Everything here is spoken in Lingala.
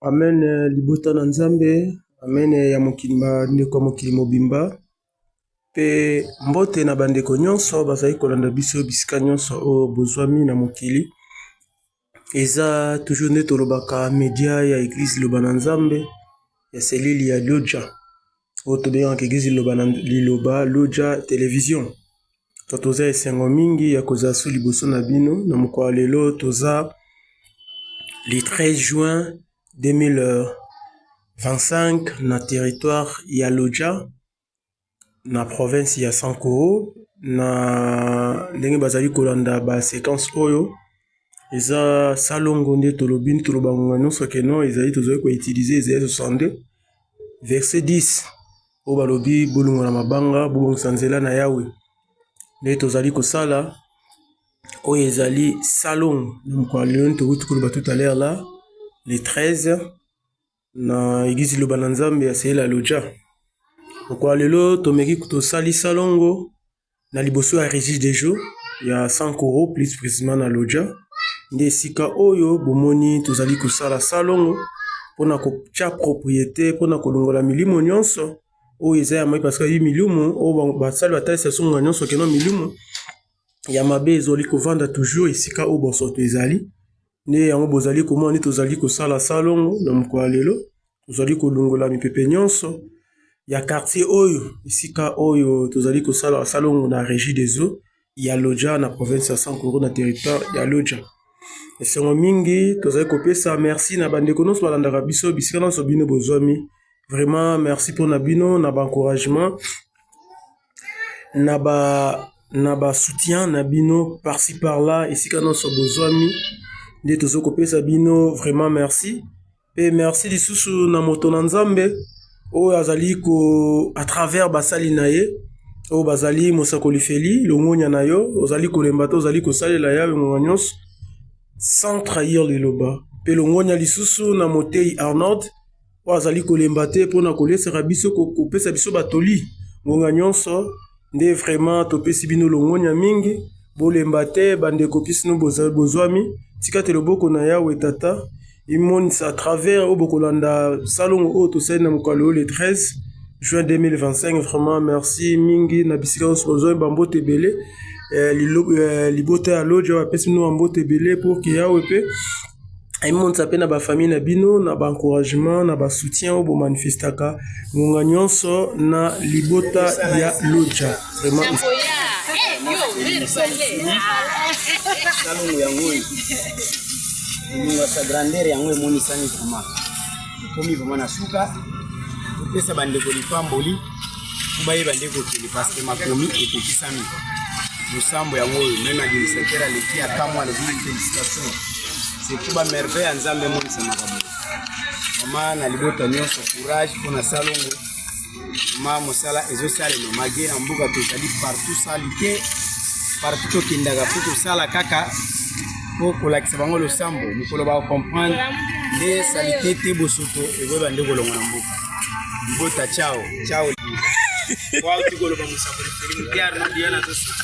Amen libota na Nzambe, amen ya mokili bandeko ya mokili mobimba pe mbote na bandeko nyonso bazali kolanda biso bisika nyonso oyo bozwami na mokili. Eza toujours nde tolobaka media ya eglise liloba na Nzambe ya selile ya Lodja oyo tobengaka eglise liloba na liloba Lodja television. To toza esengo mingi ya kozala su liboso na bino na mokolo ya lelo toza le 13 juin 2025 na territoire ya Lodja na province ya Sankuru na ndenge bazali kolanda ba sequence oyo eza salongo nde tolobi toloba ngonga nyonso ke non ezali tozali ko utiliser ezali 62 verset 10 oyo balobi bolongola mabanga bobongisa nzela na Yawe nde tozali kosala oyo ezali salongo na mokolo ya lelo towuti koloba tout à l'heure là le 13 na eglise liloba na Nzambe ya Seyela Lodja mokolo ya lelo tomeki tosali salongo na liboso ya Regis Dejo ya Sankuru plus précisément na Lodja nde esika oyo bomoni tozali kosala salongo mpona kotya propriété mpona kolongola milimo nyonso oyo eza ya mai parce que milimo oyo basali batalisa songa nyonso keno milimo ya mabe ezali kovanda toujours esika oyo bosoto ezali nde yango bozali komona nde tozali kosala salongo na mokolo ya lelo tozali kolongola mipepe nyonso ya quartier oyo esika oyo tozali kosala salongo na régie des eaux ya Lodja na province ya Sankuru na territoire ya Lodja. Esengo mingi tozali kopesa merci na bandeko nyonso balandaka biso bisika nyonso bino bozwami. Vraiment merci mpona bino na ba encouragement na ba na ba soutien na bino par-ci par-là esika nyonso bozwami nde tozo kopesa bino vraiment merci pe merci lisusu na moto na Nzambe oyo azali ko à travers basali na ye oyo bazali mosakoli Feli longonya na yo ozali kolemba te ozali kosalela Yawe ngonga nyonso sans trahir liloba pe longonya lisusu na moteyi Arnold oyo azali kolemba te mpo na kolesaka biso kopesa biso batoli ngonga nyonso nde vraiment topesi bino longonya mingi bolemba te bandeko pisino bozwami tika te loboko na yawe tata emonisa à travers oyo bokolanda salongo oyo tosali na mokolo oyo le 13 juin 2025 vraiment merci mingi na bisika nyonso bozwami bambote ebele eh, eh, libota ya loja bapesi bino bambote ebele pour ke yawe mpe emonisa mpe na bafamille na bino na baencouragement na basoutien oyo bomanifestaka ngonga nyonso na libota ya loja vraiment salongo yango oyo bolingo sa grandeur yango emonisami vraiment ekomi vraiment na suka topesa bandeko lipamboli mpo bayeba nde kokende parce que makomi ekokisami losambo yango oyo meme administrateur aleki akamwa alobi félicitation surtout ba merveille ya nzambe emonisamaka boye mama na libota nyonso courage mpo na salongo ma mosala ezosalema malgre na mboka tozali partout salite partout tokendaka mpo tosala kaka mpo kolakisa bango losambo mokolo bakokomprendre nde salite te bosoto ekoyeba nde kolongwa na mboka libota ciao ciao wauti koloba mosakoli feli arnold yana azosuka